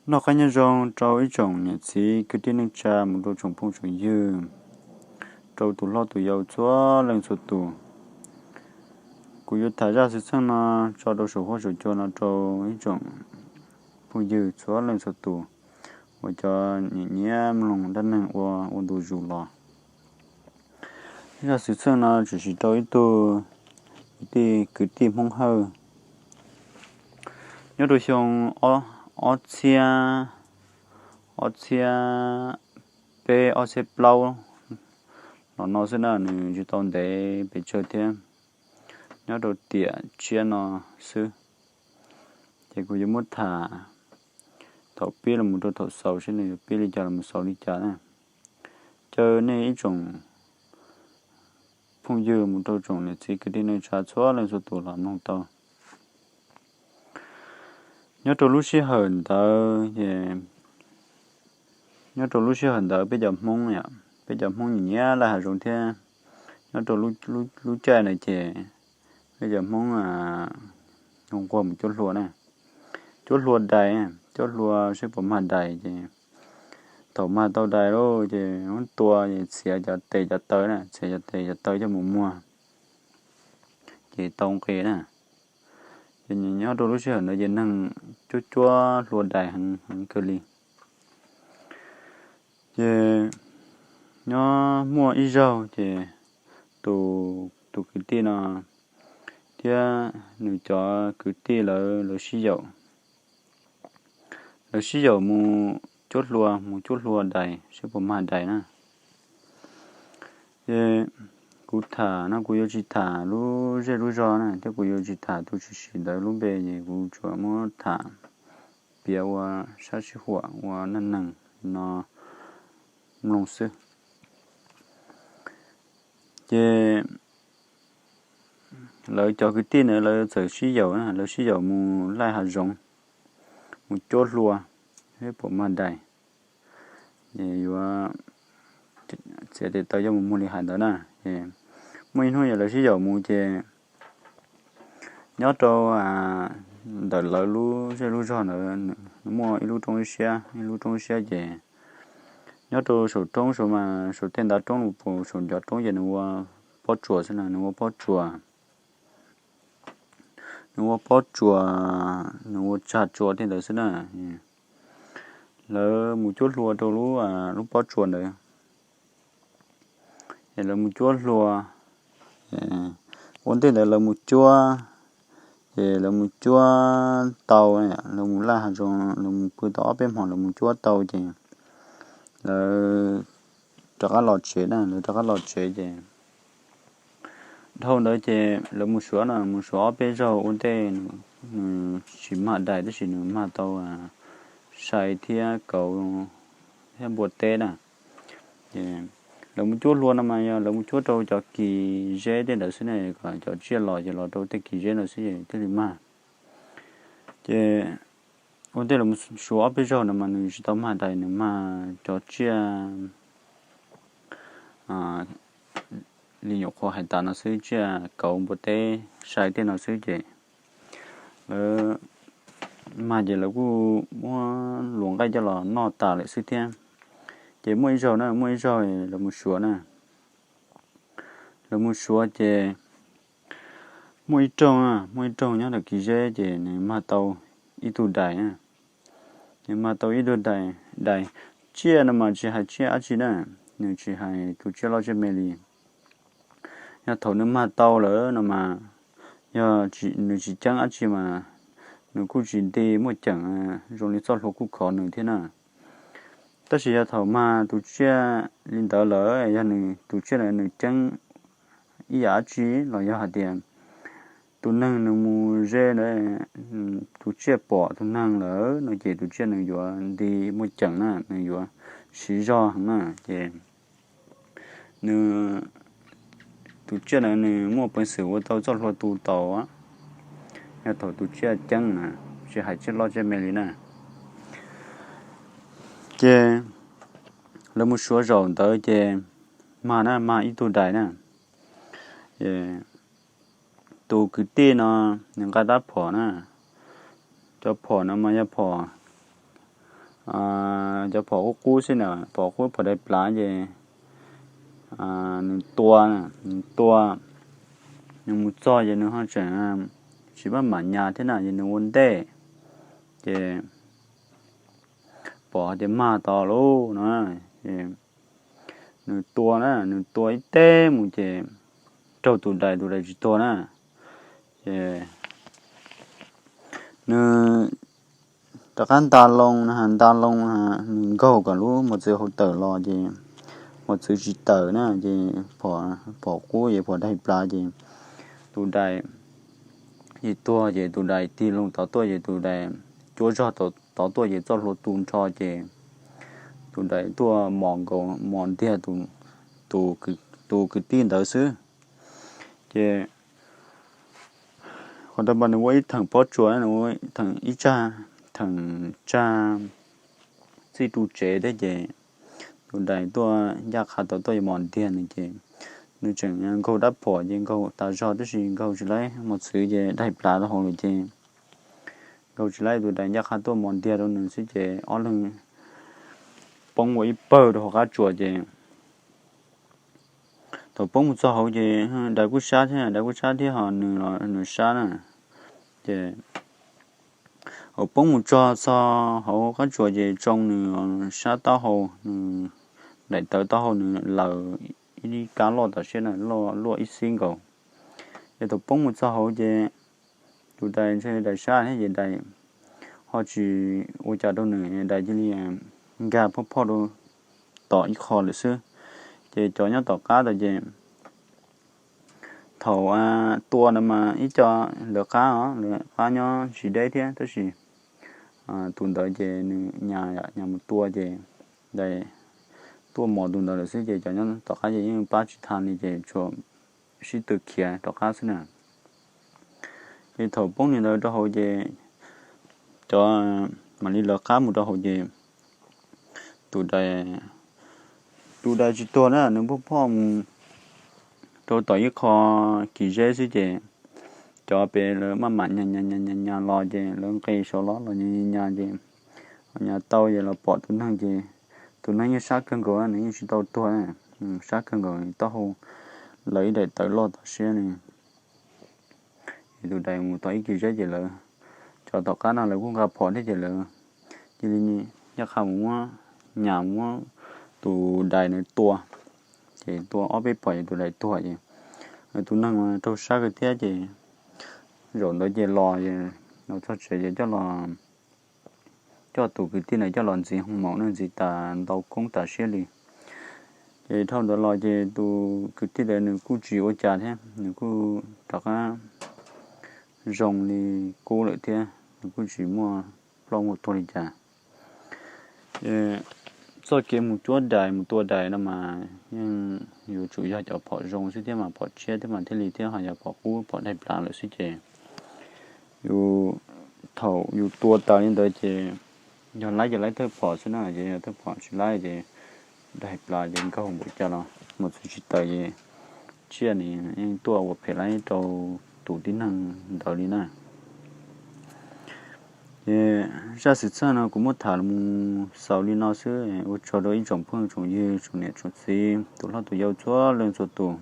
Noj qab nyob zoo rau ib tsoom niam txiv kwv tij neej tsa mus rau tsoom phooj tsoom ywg, rau tus hlob tus yau txhua leej txhua tus. Kuv yuav tham zaj xwm txheej no tso rau saum huab saum cua no rau ib tsoom phooj ywg txhua leej txhua tus uas cov nyiam nyiam mloog dab neeg ua ua ntu zus los. Zaj xwm txheej no tshwm sim rau ib tug kwv tij, kwv tij Hmoob Hawj nyob rau xyoo ob txhiab, ob txhiab peb ob txhiab plaub los no xwb na, nws tsis tau ntev pes tsawg thiab, nyob rau tiam tsiab no xwb. Ces kuv yuav muab tham thaum pib los mus rau thaum xaus seb nws yuav pib li cas los mus xaus li cas na. Caw nej ib tsoom phooj ywg mus rau tsoom niam txiv kwv tij neej tsa txhua leej txhua tus los mloog tau. Nyob rau lub sij hawm ntawd ces, nyob rau lub sij hawm ntawd peb cov Hmoob, peb cov Hmoob nyiam nyiam laij hav zoov thiab. Nyob rau lub caij ntawd ces peb cov Hmoob nquag mus cuab hlua na, cuab hlua dais, cuab hlua seb puas mag dais ces thaum mag tau dais lawm ces muab tua ces txiav cov tes cov taw na, txiav cov tes cov taw coj mus muag ces tau nqi na. Ces nyob rau lub sij hawm ntawd ces neeg cuab cuab hlua dais heev kawg li. Ces nyob muaj ib zaug ces tus kwv tij no thiab nws cov kwv tij lawv, lawv sib yaum, lawv sib yaum mus cuab hlua, mus cuab hlua dais seb puas mag dais na. Ces kuv tham no kuv yuav tsis tham lub zej lub zog na thiab kuv yuav tsis tham tus tshwm sim ntawd lub npe, ces kuv tsuas muab tham piav ua sab sib huam ua neej neeg no mloog xwb. Ces lawv cov kwv tij ntawd lawv txawm sib yaum, lawv sib yaum mus laij hav zoov, mus cuab hlua, seb puas mag dais, yuav txiav tes taw coj mus muag li hais ntawd na. Muaj ib hnub yog lawv sib yaum mus ces nyob rau ntawm lawv lub zej lub zog ntawd muaj ib lub roob ib siab, ib lub roob ib siab ces nyob rau saum roob saud mas saum tej ntav roob los puas saum ncov roob ces nws ua pob tsuas xwb na, nws ua pob tsuas, nws ua pob tsuas, nws ua tsag tsua tej ntawd xwb na. Lawv mus cuab hlua rau lub, lub pob tsuas ntawd, es lawv mus cuab hlua. Ua ntej ntawd lawv mus cuab, ces lawv mus cuab tau, lawv mus laij hav zoov lawv mus pw tau ob peb hmo lawv mus cuab tau ces lawv rov qab los tsev na, lawv rov qab los tsev ces dhau ntawd ces lawv mus suav no, mus suav ob peb zaug ua ntej, nws tsis mag dais tab sis nws mag tau sai thiab kauv thiab npua teb na. Ces lawv mus cuab hlua no mas yog lawv mus cuab rau cov kis zeb tej ntawd xwb ne, kom cov tsiaj los ces los rau tej kis zeb ntawd xwb thiaj li mag. Ces ua ntej lawv mus suav ob peb zaug no mas nws tsis tau mag dais, nws mag cov tsiaj li nyuam qhuav hais tas no xwb, tsiaj kauv npua teb sai tej no xwb ces lawv mag ces lawv kuj muab luas nqaij coj los noj tas lawm xwb thiab. Ces muaj ib zaug na, muaj ib zaug lawv mus suav na, lawv mus suav ces muaj ib rooj, muaj ib rooj nyob ntawm kis zeb ces nws mag tau ib tug dais na. Nws mag tau ib tug dais, dais, tsiaj no mas tsis hais tsiaj dab tsi na, nws tsis hais tus tsiaj loj tsiaj me li. Yog thaum nws mag tau lawm no mas, yog nws tsis ceeb dab tsi mas nws kuj tsis nti muaj ceem, zoo li txoj hlua kuj khov nws thiab na. Tab sis yog thaum mag tus tsiaj li ntawd lawm, yog nws tus tsiaj ntawd nws ceeb ib yam dab tsi los yog hais tias tus neeg nws mus ze ntawd, tus tsiaj pom tus neeg lawm no ces tus tsiaj nws yuav nti muaj ceem na, nws yuav siv zog heev na. Ces nws, tus tsiaj ntawd nws muaj peev xwm ua tau txoj hlua tu tau, yog thaum tus tsiaj ceeb na, tsis hais tsiaj loj tsiaj me li na. Ces lawv mus suav zaum ntawd ces mag na, mag ib tug dais na. Tus kwv tij no nws nqa rab phom na, cov phom no mas yog phom cov phom qub qub xwb na, phom qub phom daig plav ces nws tua, nws tua, nws mus txog ces nws ho tseem tsis maj mam nyas thiab na, ces nws ua ntej ces pom tias mag tod lauj no, nws tua na, nws tua ib teg mus ces raug tus dais, tus dais tsis tuag na, ces nws rov qab nta loo, nta loo, nws nkaug kom lub mos txwv hauv tawm los ces mos txwv tsis tawm na, ces phom qub ces phom daig plav ces tus dais tsis tuag ces tus dais tig loo tod tuaj ces tus dais cuab zog tod tuaj ces txoj hlua tu nrho ces tus dais tuaj mos nkaus, mos ntiag tus kwv tij ntawd xwb. Ces qhov ntawd mas nws ua ib theem pob tsuas, nws ua theem ib tsag, theem tsag txij ru tsev thiab ces tus dais tuaj ncaj qha tod tuaj mos ntiag nws ces nws tseem nkaug dab phom ces nkaug tas zog tab sis nkaug tsis laib mos txwv ces daig plav rau hauv lawm ces nkaug tsis laib, tus dais ncaj qha tuaj mos ntiag rau nws xwb ces ob leeg poob ua ib pawg rau hauv qab tsuas ces thaum poob mus txog hauv ces dais kuj sab thiab, dais kuj sab thiab ho nws los nws sab na. Ces thaum poob mus txog txog hauv qab tsuas ces tsoo nws sab taub hau, nws daim tawv taub hau nws laws ib kab loj tom siab na, luaj ib xib nkaus. Ces thaum poob mus txog hauv ces tus dais ntshe dais sab thiab ces dais ho tsis ua cas rau nws, dais cia li nkag phoj phoj rau tom ib qho lawm xwb. Ces cov nyob tom qab tod ces thaum tua no mas ib co lawv qab os, lawv qab nyob tsis deb thiab tab sis tus ntawd ces nws nyas, nyas mus tua ces dais tuaj mos tus ntawd lawm xwb ces cov nyob tom qab ces yeej pab tsis tau li ces tsuas sib tw khiav rov qab xwb na. Ces thaum poob li ntawd rau hauv ces cov mam li lawv qab mus rau hauv ces tus dais, tus dais tsis tuag na, nws phoj phoj mus rau tom ib qho kis zeb xwb ces cov pem lawv maj mam nyas nyas nyas nyas los ces lawv nqis saud los los nyas nyas ces nyas tau ces los pom tus neeg ces tus neeg yeej sab kawg nkaus, nws yeej tsis tau tuag, sab kawg nkaus, taub hau laws ib daim tawv loj tom siab li. Ces tus dais mus tau ib kis zeb ces lawv, cov tom qab no lawv kuj nqa phom thiab ces lawv cia li ncaj qha mus muab, nyas muab tus dais na tua, ces tua ob peb phom ces tus dais tuag ces tus neeg mas raug sab kawg thiab ces zaum ntawd ces los, los txog tsev ces coj los, coj tus kwv tij ntawd coj los ntxiv hoo maum na, ntxiv tas ntau koob tas siab li. Ces dhau ntawd los ces tus kwv tij ntawd nws kuj tsis ua cas thiab, nws kuj rov qab zoo li qub lawm thiab, nws kuj tsis muaj ploj muaj tuag li cas. Txoj kev mus cuab dais mus tua dais no mas yeej yuav tsum yog cov phom zoo xwb thiab mas, phom tshiab thiab mas thiaj li thiab, ho yog phom qub phom daig plav lawm xwb ces yus, thaum yus tua tas li ntawd ces yog laib ces laib thawj phom xwb na, ces yog thawj phom tsis laib ces daig plav ces nkaug npaum cas los mos txwv tsis tawm ces tsiaj nws yeej tuaj ua phem laib rau tus tib neeg ntawd li na. Ces zaj xwm txheej no kuv muab tham mus xaus li no xwb, ua tsaug rau ib tsoom phooj tsoom ywg tsoom niam tsoom txiv tus hlob tus yau txhua leej txhua tus.